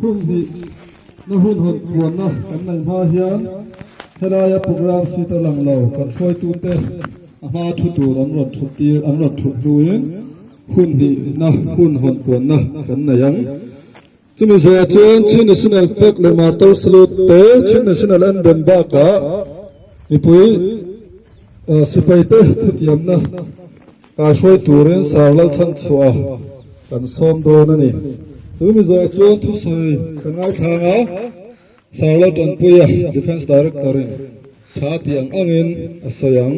Hun hnih na hun hawn puanna kan neih hma hian helaia programme sheet a lang lo kan hruaitute a hma thu tur an rawn thut tir an rawn thut hnuin hun hnih na hun hawn puanna kan nei ang. Chumi zawhah chuan Chin National Flag leh Martyr Salute te Chin National Anthem bakah mipui sipaite thutiamna kaihruai turin Sir Lalchhanchhuah kan sawm dawn a ni. Chumi zawhah chuan thusawi kan ngaithlang a, Sir Laltanpuia Defence Director-in tha tih ang angin a sawi ang.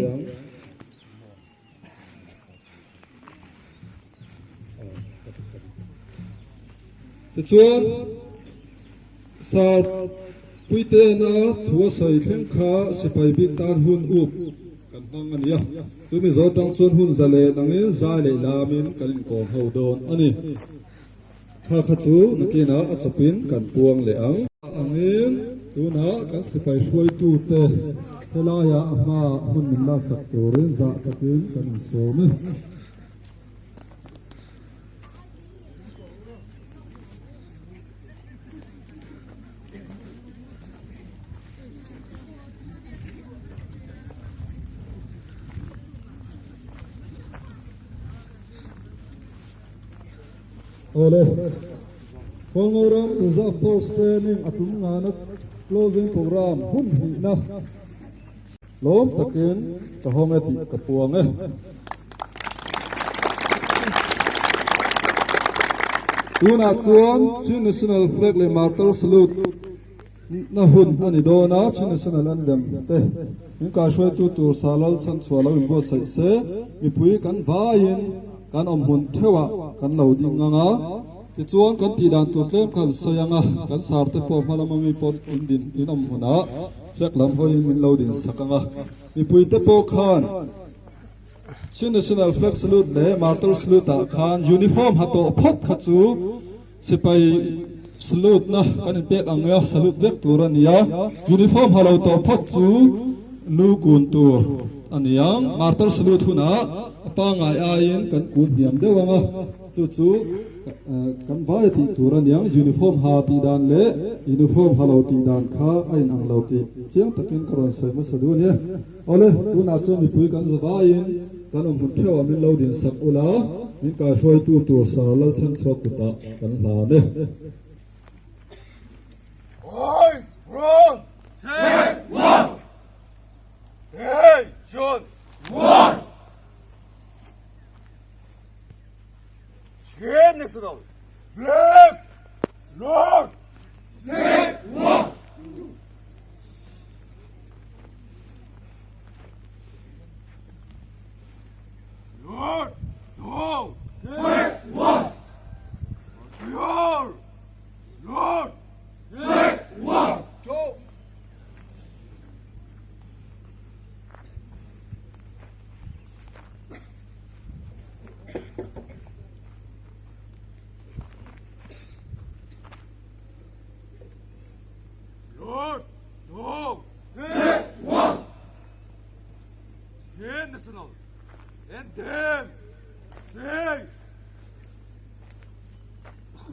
Tichuan, Sir Puitena thu a sawi thleng kha sipai bik tan hun up kan hmang a ni a, chumi zawh atang chuan hun za leh nangin zai leh lamin kan inkawm ho dawn a ni. Thla kha chu nakinah a chawpin kan puang leh ang. Angin tunah kan sipai hruaitute helaiah a hmaah hmun min laksak turin zah takin kan insawm e. Awle, Kawlngo ram Reserve Force Training a tum ngana closing program hun hnihna lawm takin ka hawng e tih ka puang e. Tunah chuan Chin National Flag leh Martyr Salute Na hun a ni dawn a, Chin National Anthem te min kaihruaitu tur Salal chhanchhuah lo inbuatsaih se, mipui kan vaiin kan awm hmun theuhah kan lo ding ang a, tichuan kan tih dan tur tlem kha an sawi ang a, kan sar te pawh hma lama mi pawh in din in awm hmunah flag lam hawiin min lo din sak ang a, mipui te pawh khan Chin National Flag Salute leh Martyr Salute ah khan uniform ha tawh phawt kha chu Sipai salute na kan inpek ang a, salute vek tur a ni a, uniform ha lo tawh phawt chu lu kun tur a ni ang. Martyr salute hunah a pangngai aiin kan kun hniam deuh ang a, chu chu kan vai tih tur a ni ang. Uniform ha tih dan leh uniform ha lo tih dan kha a inang lo tih chiang takin ka rawn sawi hmasa duh a ni e. Awle, tunah chuan mipui kan za vaiin kan awm hmun theuhah min lo din sak ula, min kaihruaitu tur Sir Lalchhanchhuak kutah kan hlan e. Boys from Take one! Station one! Chin National Flag Salute! Take one!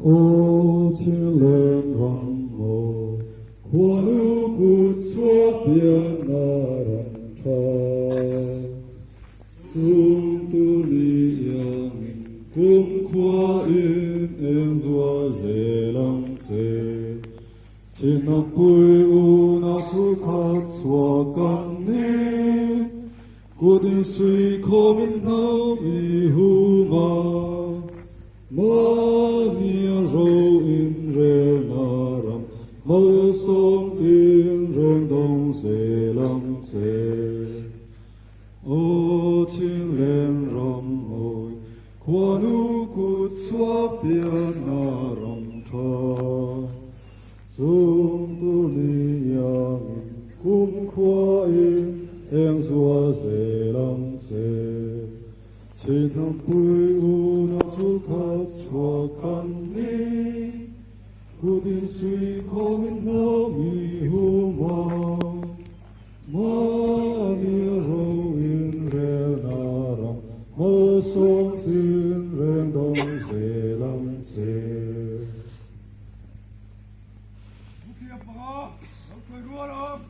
Aw Chileng ram maw, khuanu kut chhuah pianna ram tha. Chung tu ni iangin kumkhua in eng zual zel ang che. Thinakpui unau chu khat chhuah kan ni, Kut insuih khawmin hnam i hum a, Mahni a ro inrelna ram malsawm tinreng dawng zel ang che. Aw Chinleng ram mawi, khuanu kut chhuah pianna ram tha. Chung tur ni iangin kumkhuain eng zual zel ang che. Chhihnampui unau chu khat chhuak kan ni, Kut insuih khawmin hnam i hum a, Mahni a ro inrelna ram malsawm tinreng dawng zel ang che. Thutiam panga lo sawi rual ang.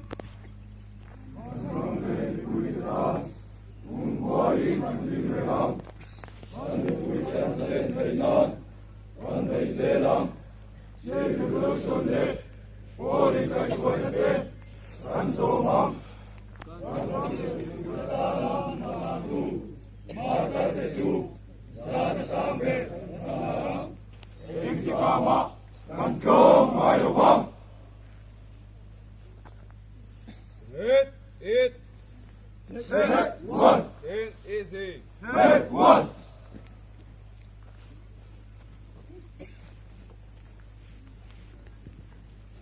Eight, eight, seven, one, ten, easy, seven, one.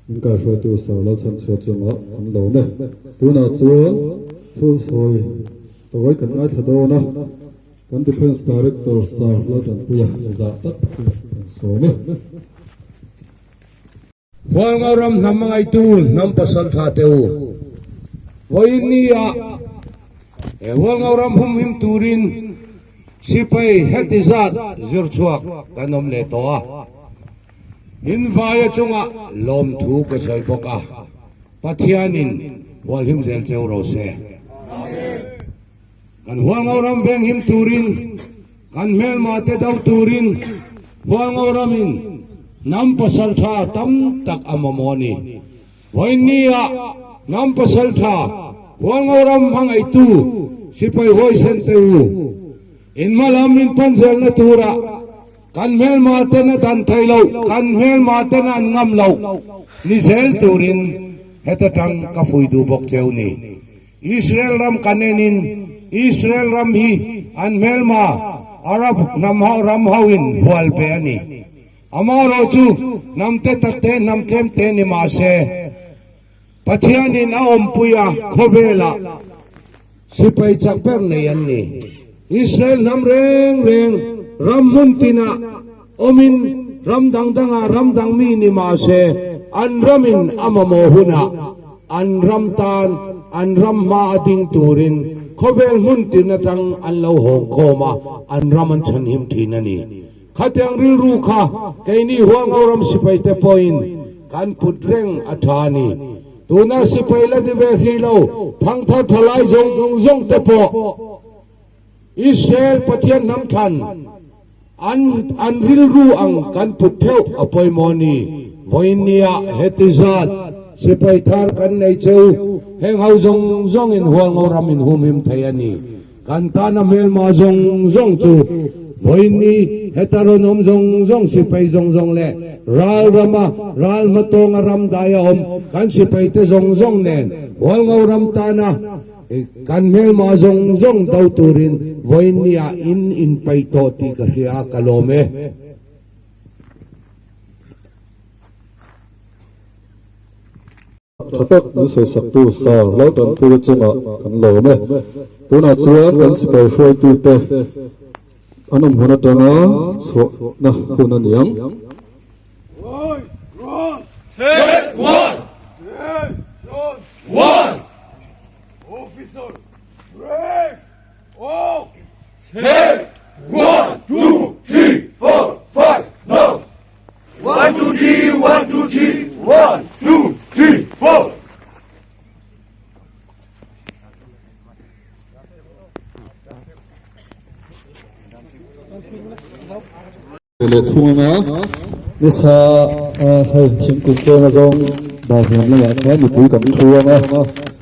Min kaihruaitu Sir Lalchhanchhuah chungah an lawm e. Tunah chuan thu sawi tawi kan ngaithla dawn a, kan Defence Director Sir Laltanpuia zah tak chu kan sawm e. Hualngo ram hnam a ngaitu hnam pasal tha te u, vawiin ni ah he Hualngo ram humhim turin sipai heti zat zir chhuak kan awm leh tawh a, Invaia chungah lawmthu ka sawi bawk a, Pathianin hualhim zel cheu ro se. Kan Hualngo ram venghim turin, kan hmelma te do turin Hualngo ramin hnam pasal tha tam tak a mamawh a ni. Vawiinni ah hnam pasal tha Hualngo ram hmangaihtu sipai huaisen te u, in hmalam min pan zelna turah kan hmelma ten a dan thei lo, kan hmelma ten an ngam lo ni zel turin heta tang ka fui duh bawk cheu ni. Israel ram kan enin Israel ram hi an hmelma Arab hnam ho ram hoin hual pe a ni. Amaherawh chu hnam te tak te hnam tlem te ni mah se Pathianin a awmpui a khawvelah sipai chak ber nei an ni. Israel hnam reng reng ram hmun tinah awmin ram dang dangah ram dang mi ni mah se an ramin a mamawh hunah an ram tan an ram hma a ding turin khawvel hmun tin atang an lo hawng khawm a, an ram an chhanhim thin a ni. Khatiang rilru kha keini Hualngo ram sipai te pawhin kan put reng a tha a ni. Tuna sipai la ni ve hrih lo thangthar thalai zawng zawng te pawh Israel Pathian hnam thlan an an rilru ang kan put theuh a pawimawh a ni. Vawiin nia heti zat sipai thar kan nei cheu heng ho zawng zawngin Hualngo ram in humhim thei a ni. Kan tana hmelma zawng zawng chu vawiin ni heta rawn awm zawng zawng sipai zawng zawng leh ral rama ral hmatawnga ram daia awm kan sipaite zawng zawng nen Hualngo ram tana Kan hmelma zawng zawng do turin vawiin nia in inpeih tawh tih ka hria a, ka lawm e. Tha tak min sawisaktu Sir Laltanpuia chungah kan lawm e. Tunah chuan kan sipai hruaitute an awm hun atanga chhuahna hun a ni ang. Leh thung anga nisa hei thingkung tlem azawng bar hniam lamah khan mipui kan thu anga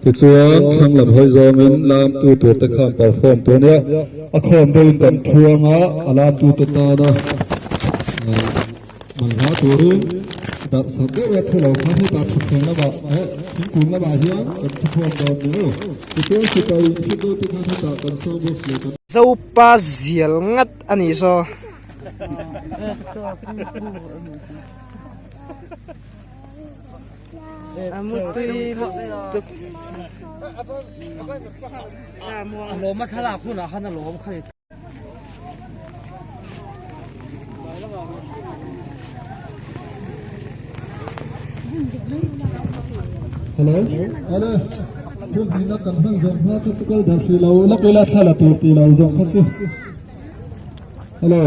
tichuan thlang lam hawi zawngin lam tu tur te khan perform tur ania a khawm deuhin kan thu anga a lam tu te tana manhla turin darh sak deuh a thu lo khan hetah thutthleng lamah eh thingkung lamah hian kan thu khawm dawn ni aw tichuan sipai inhit deuh te khan hetah kan sound box leh kan Zopa zial ngat a nih saw. A mutui lutuk. A lawm a thlalak hunah khan a lawm kha ni. Hello, ale hun hmina kan hman zawng hma chu chu kal dar hrih lo lak ila thla la tur tih lo zawng kha chu. Hello.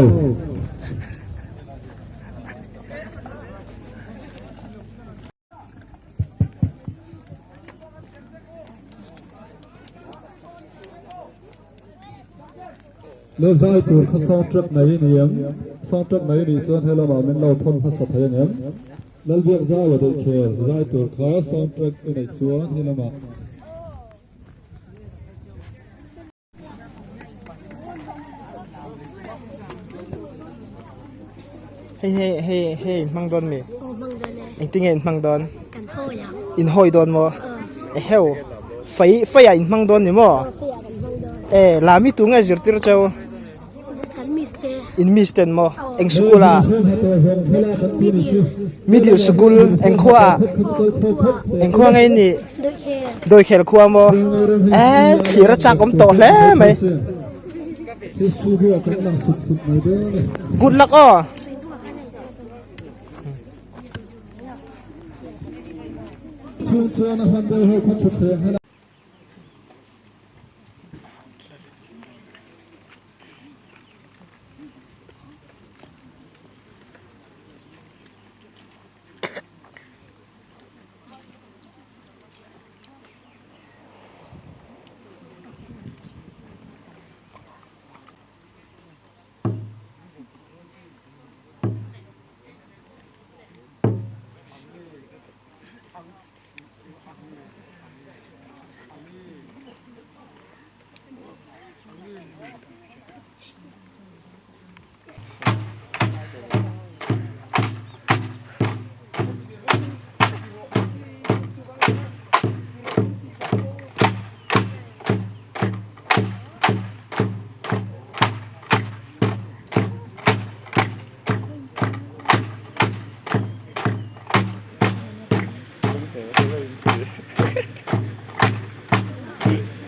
Le zai tur kha soundtrack nei i ni em? Soundtrack nei i nih chuan he lamah min lo thawn hmasa thei ang em? Lalbiak zau a daih khel zai tur kha soundtrack i neih chuan he lamah. Hei hei hei hei in hmang dawn mi? Aw hmang dawn e. Engtin nge in hmang dawn? Kan hawi ang. In hawi dawn maw? Aw. Eheu fei fei ah in hmang dawn ni maw? Aw fei ah kan hmang dawn. E lami tu nge zirtir cheu? Kan miss te. In miss ten maw? Eng sikul ah? Middle. Middle sikul eng khua ah? Eng khua nge in nih? Doikhel. Doikhel khua maw? E thlir a chak awm tawh hle mai. Good luck aw.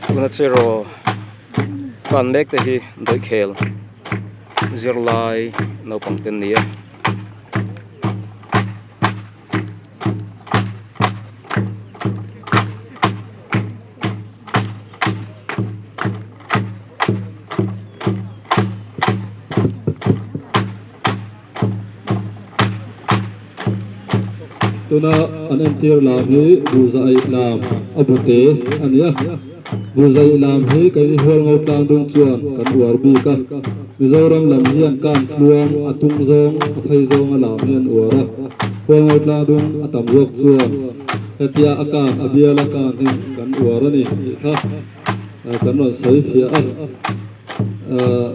Tuna cheraw kan mek te hi dawikhel zirlai naupang te an ni a. Tuna an entir lam hi Buhzaih lam a bute a ni a, Buhzaih lam hi keini Hualngo tlang dung chuan kan uar bik a, Mizoram lam hian kan tluang a tung zawng a phei zawnga lam hi an uar a, Hualngo tlang dung a tam zawk chuan hetia a kan a biala kan hi kan uar a ni tih kha kan rawn sawi fiah a.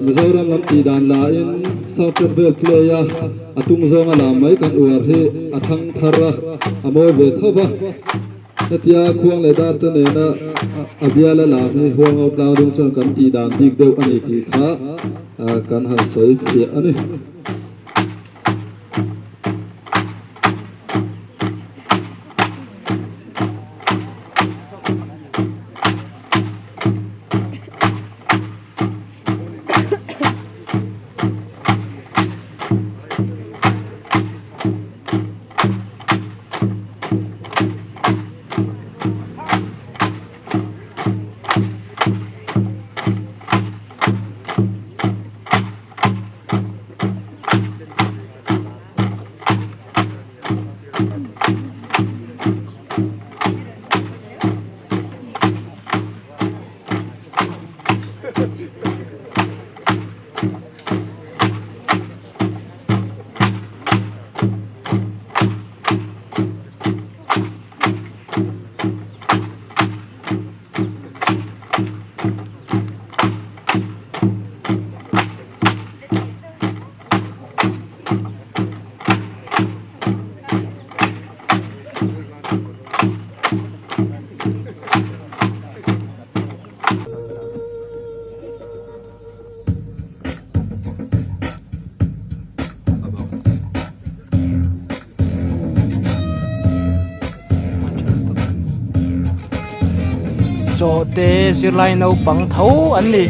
Mizoram lam tih dan lahin South Red vel play a a tung zawnga lam mai kan uar hi a thang thar a, a mawi ve tho va. Hetia khuang leh dar te nena a biala lam hi Hualngo tlang dung chuan kan tih dan bik deuh a ni tih kha kan han sawi fiah a ni. Zawhte zirlai naupang tho an ni.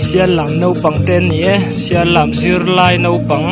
Siallam naupang te an ni e siallam zirlai naupang.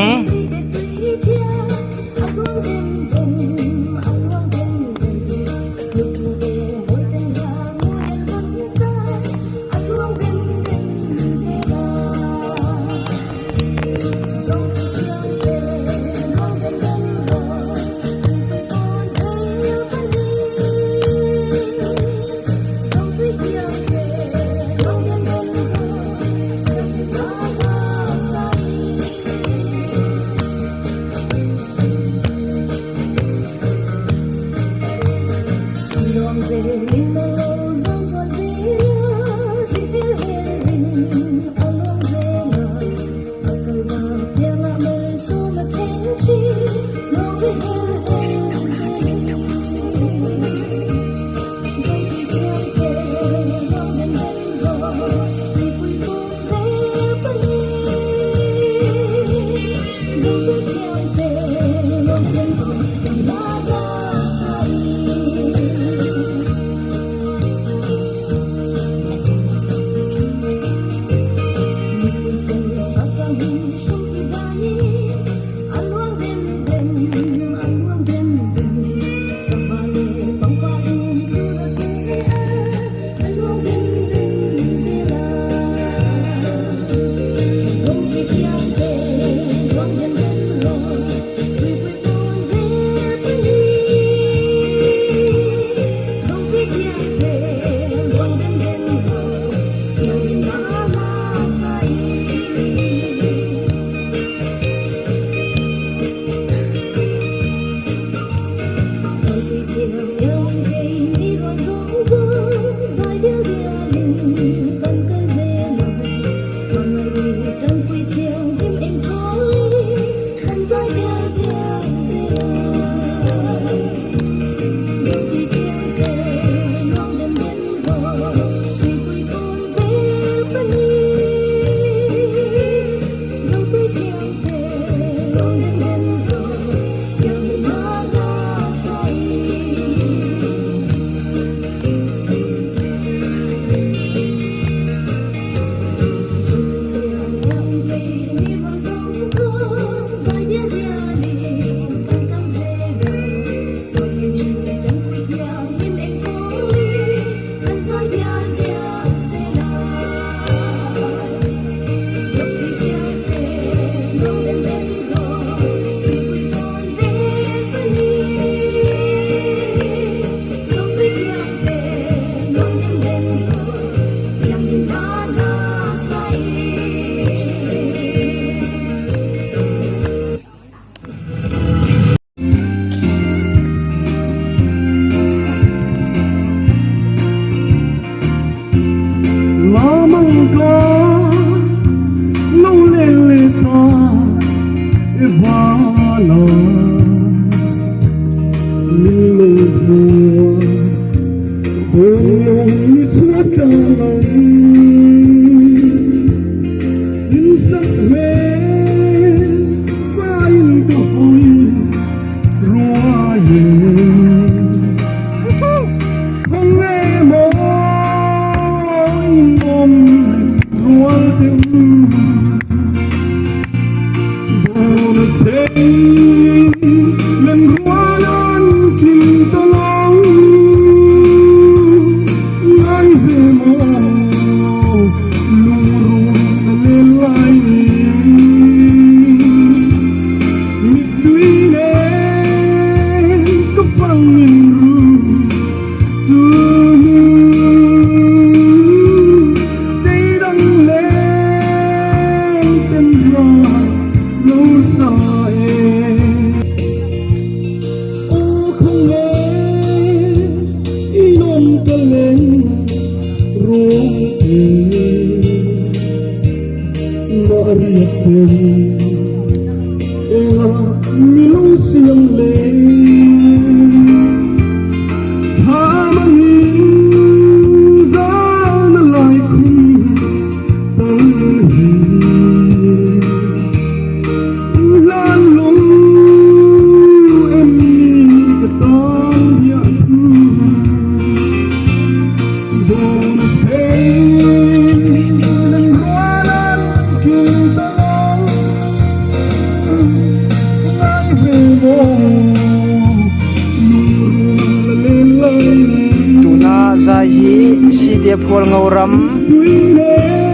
zai hi CDF Hualngo ram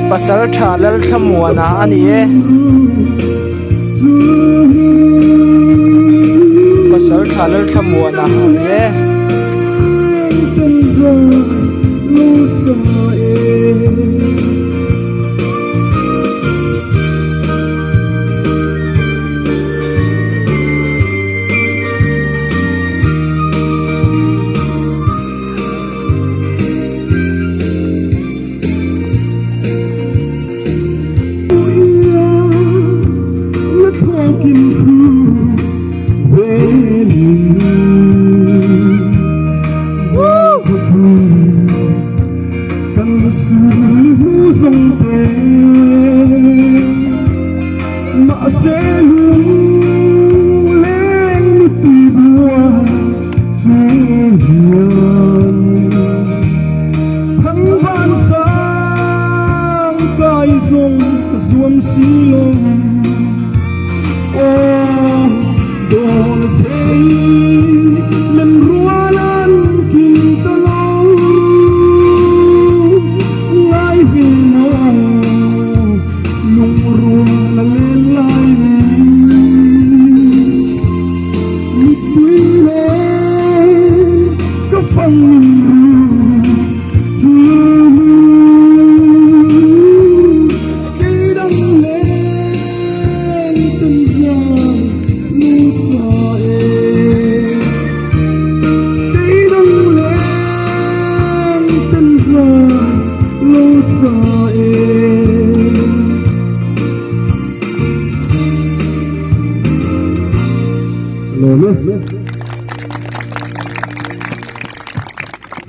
Pasaltha Lalthlamuana a ni e. Pasaltha Lalthlamuana a ni e.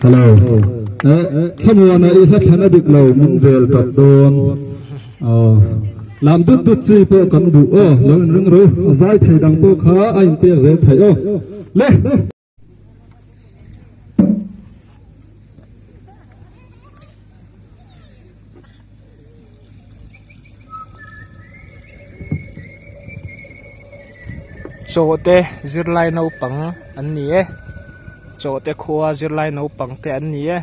Hello. Thlamuana i hla thlan a dik lo min vel tak dawn. Aw. Lam dut dut chi pawh kan duh aw. Lo in ring ru. A zai thei dang pawh kha a in pek zel theih aw. Le. Chawhte zirlai naupang an ni e chawhte khua zirlai naupang te an ni e.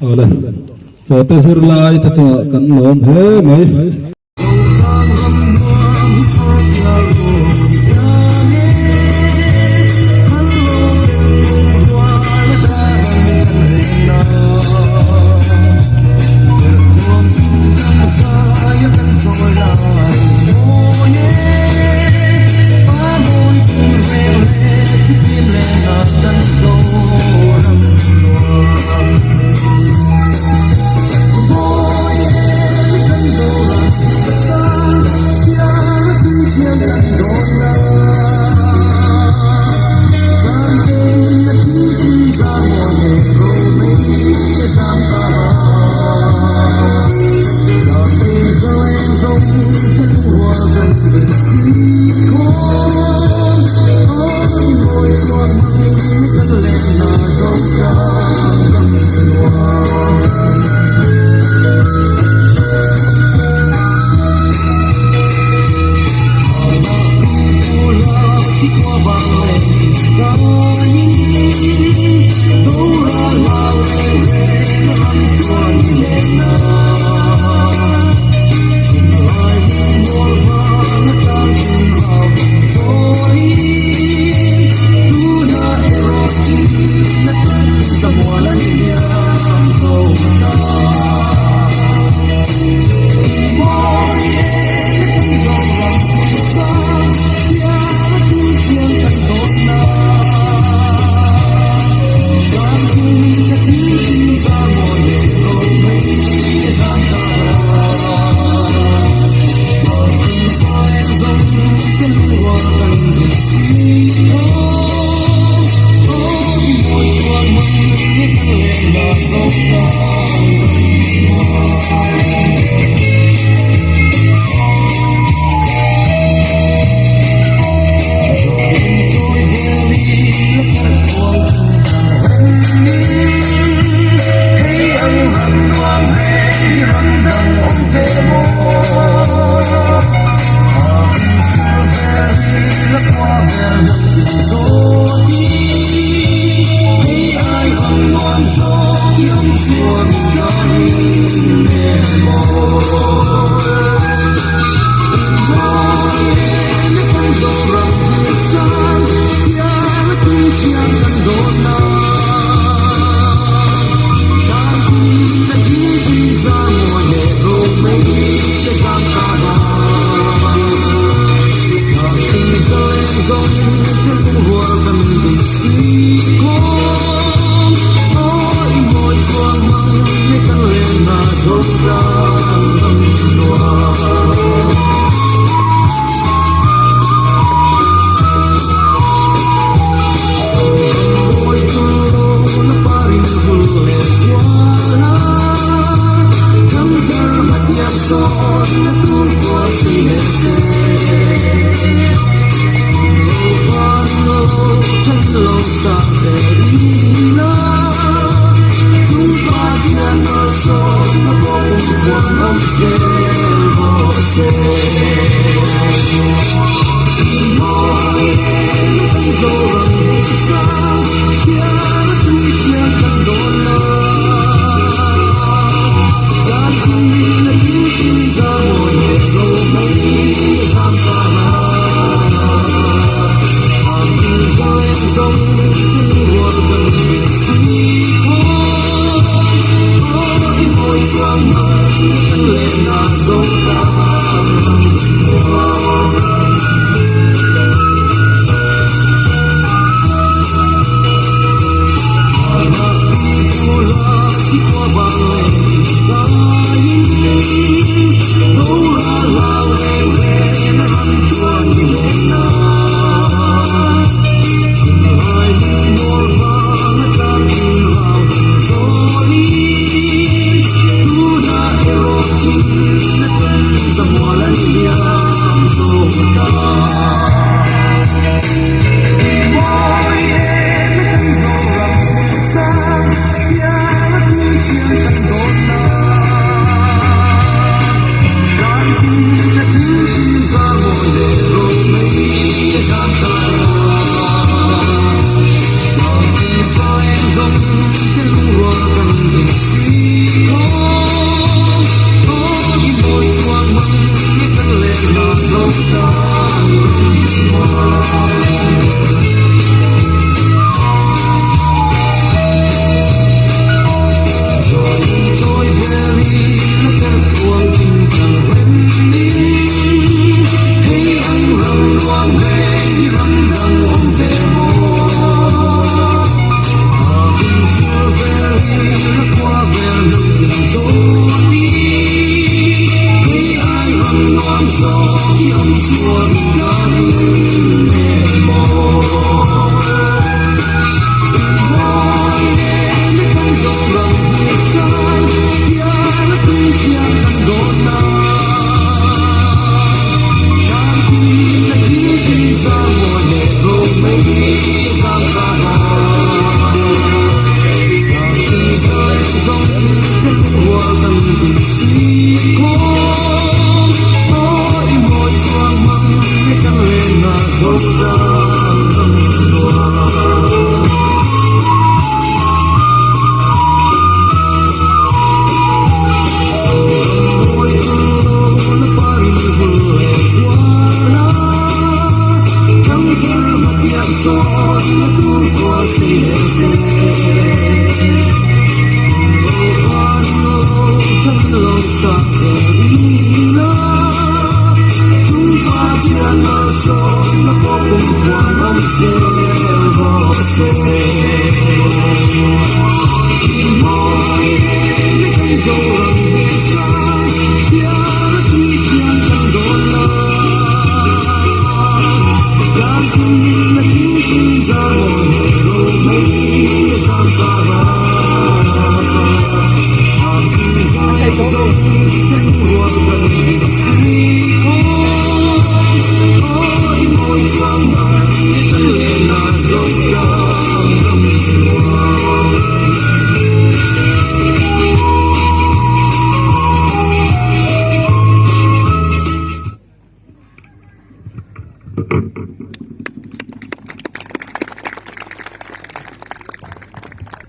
Awle, chawte zirlai te chungah kan lawm hle mai.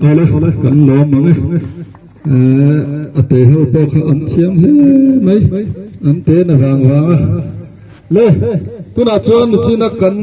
Awle kan lawm ang e. A te ho pawh kha an thiam hle mai, an te na vang vang a. Le, tunah chuan nichina kan.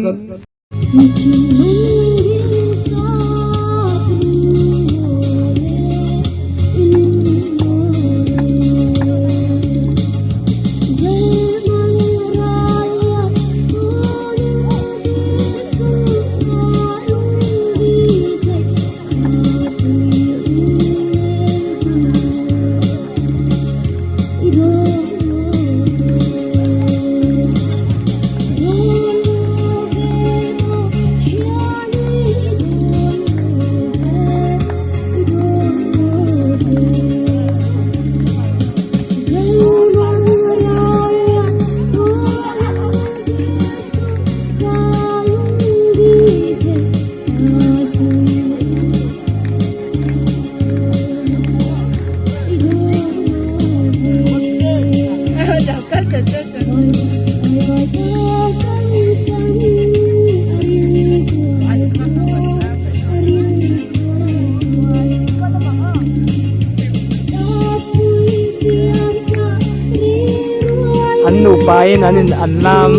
An nupa in an in an lam.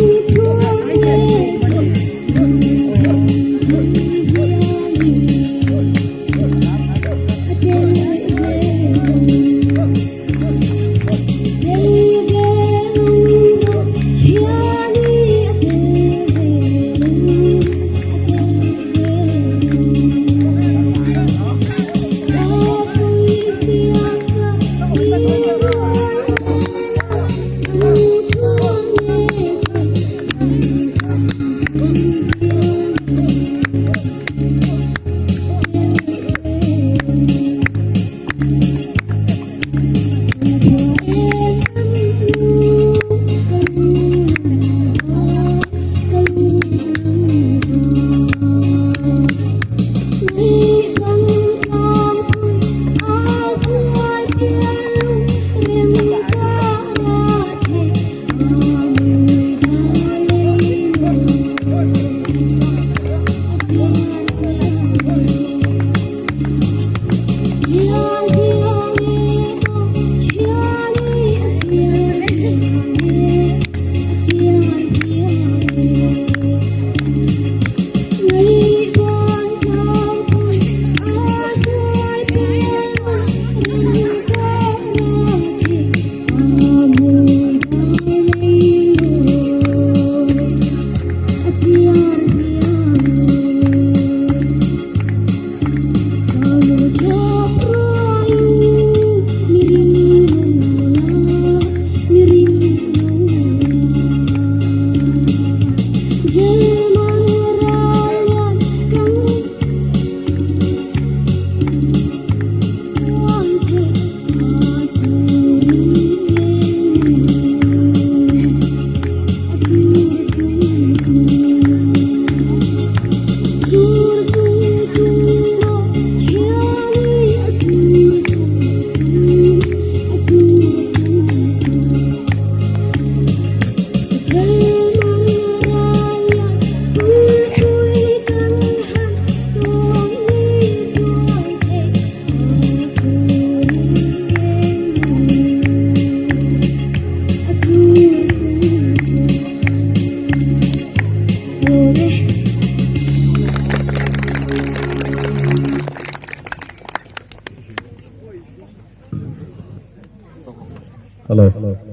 Hello.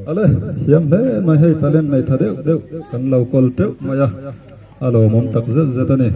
Ale, thiam hle mai hei talent nei tha deuh deuh kan lo kawl teuh mai a, a lawmawm tak zet zet a ni.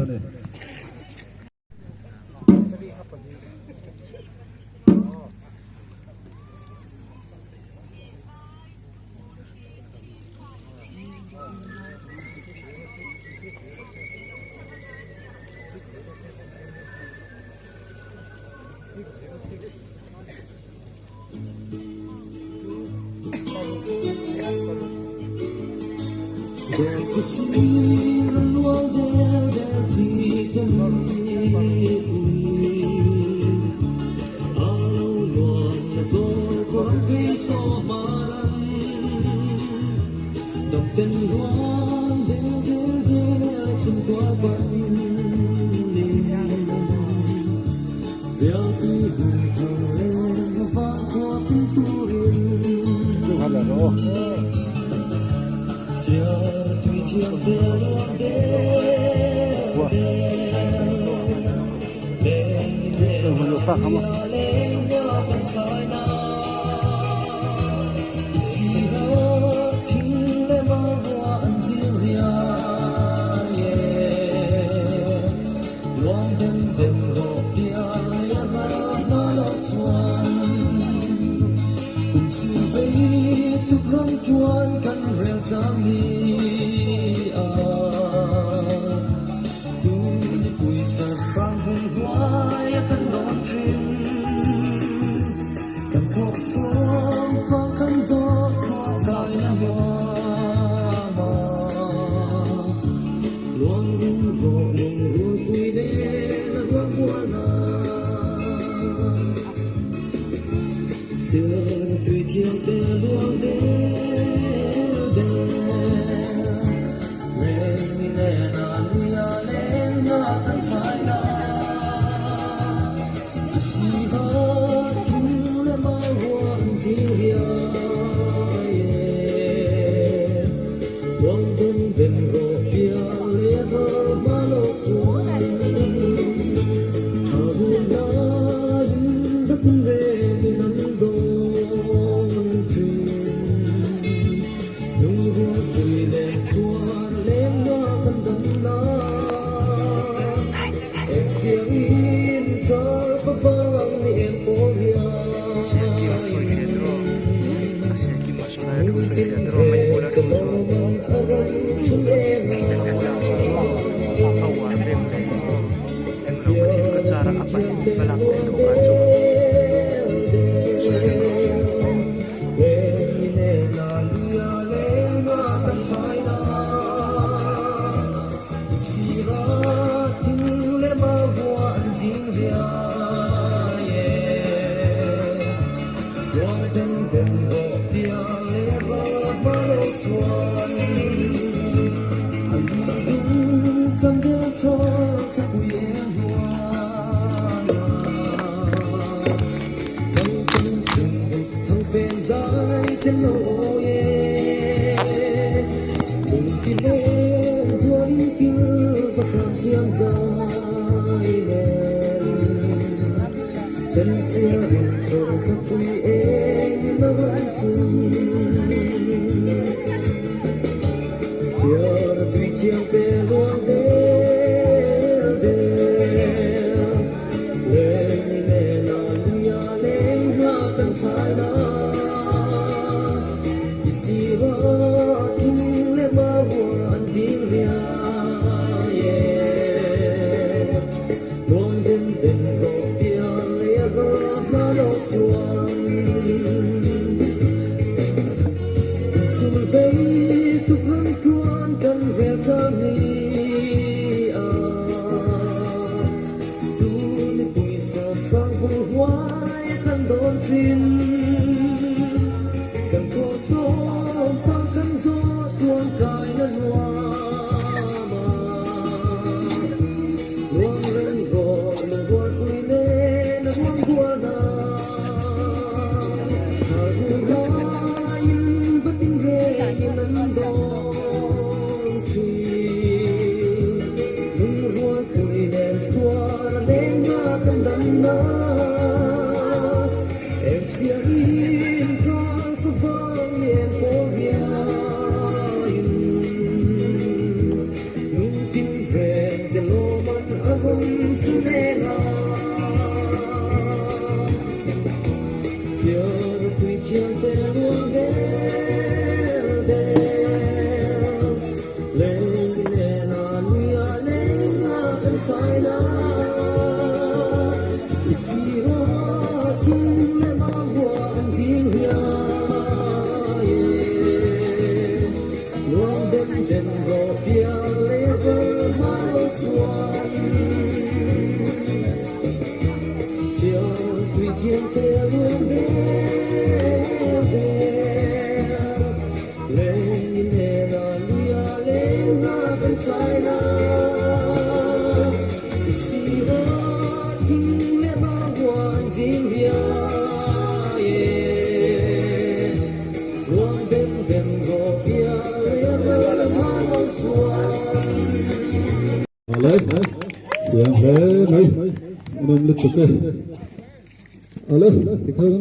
le tikhan.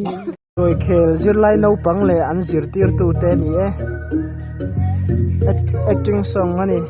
Ruaikhel zirlai naupang leh an zirtirtu te a ni e acting song a ni.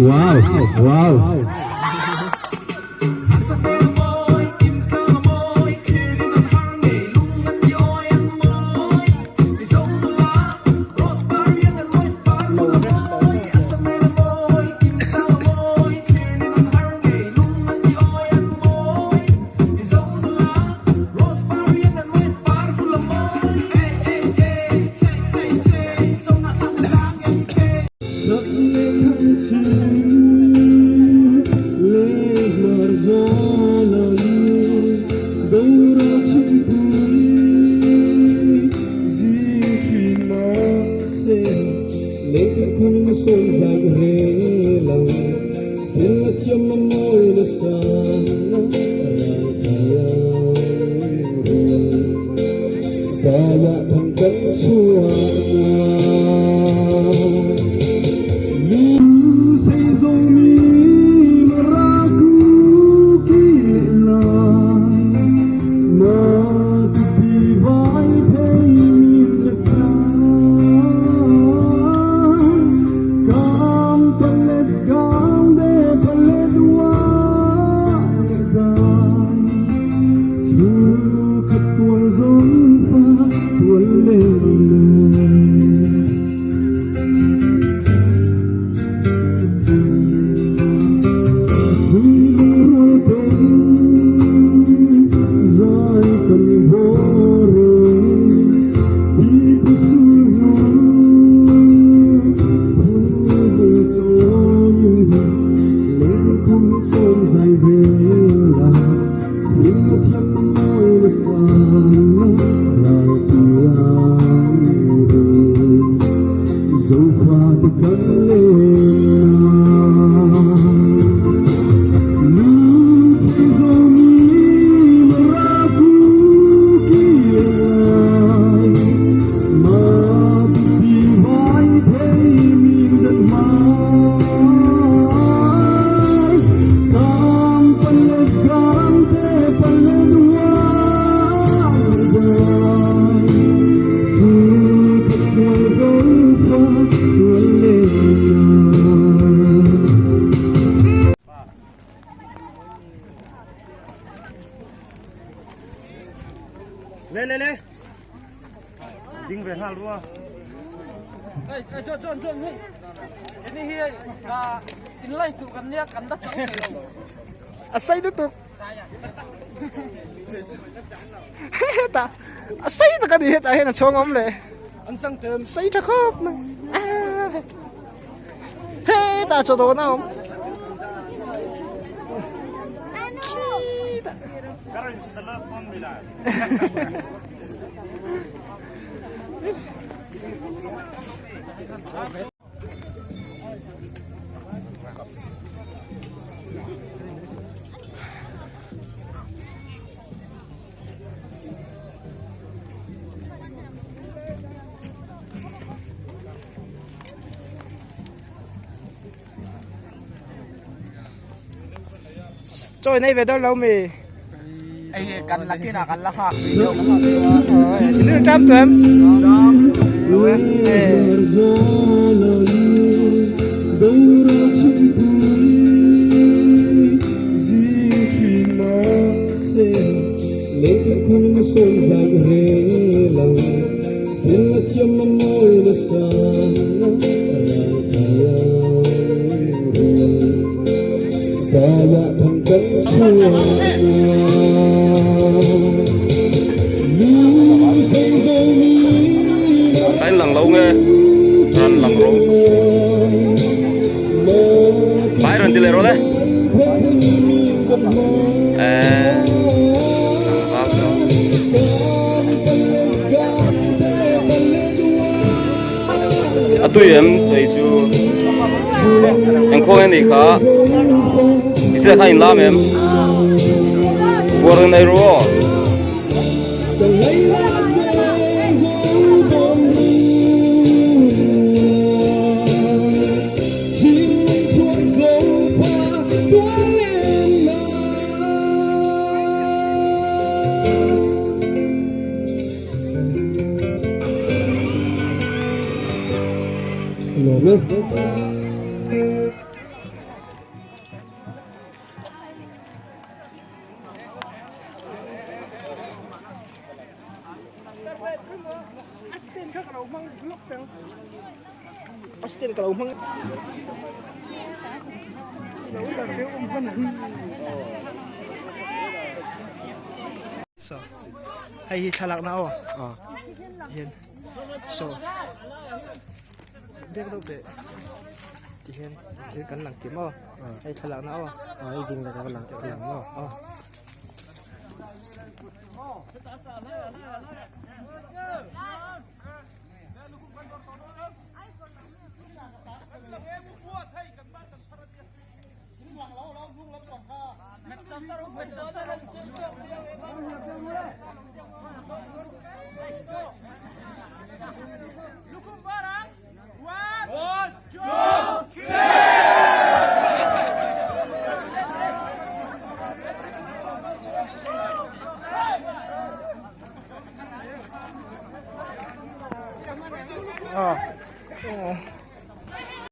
Wow wow. Le le le. Ding ve nghal rua. Ê, ê, John, John, John, hey. Cái này hi, à, in lai tu kan nia kan da chang thei lo. A sei lutuk. Heta, a sei tak ani hetah hian a chhawng awm leh. An chang tem sei tha khawp mai. Hetah chaw dawn a awm. Khitah. Chawi nei ve dawn lo mi. Tram tu em? Tain lang lo nge ran lang ro bai ran ti le ro le eh a tui em chei chu engkhaw nge nih kha i chet kha in lam em buar in ei ru aw. So hei hi thlalak na aw hian so biak deuh teh ti hian thil kan lang kim aw hei thlalak na aw hei ding la kan lang lang maw aw.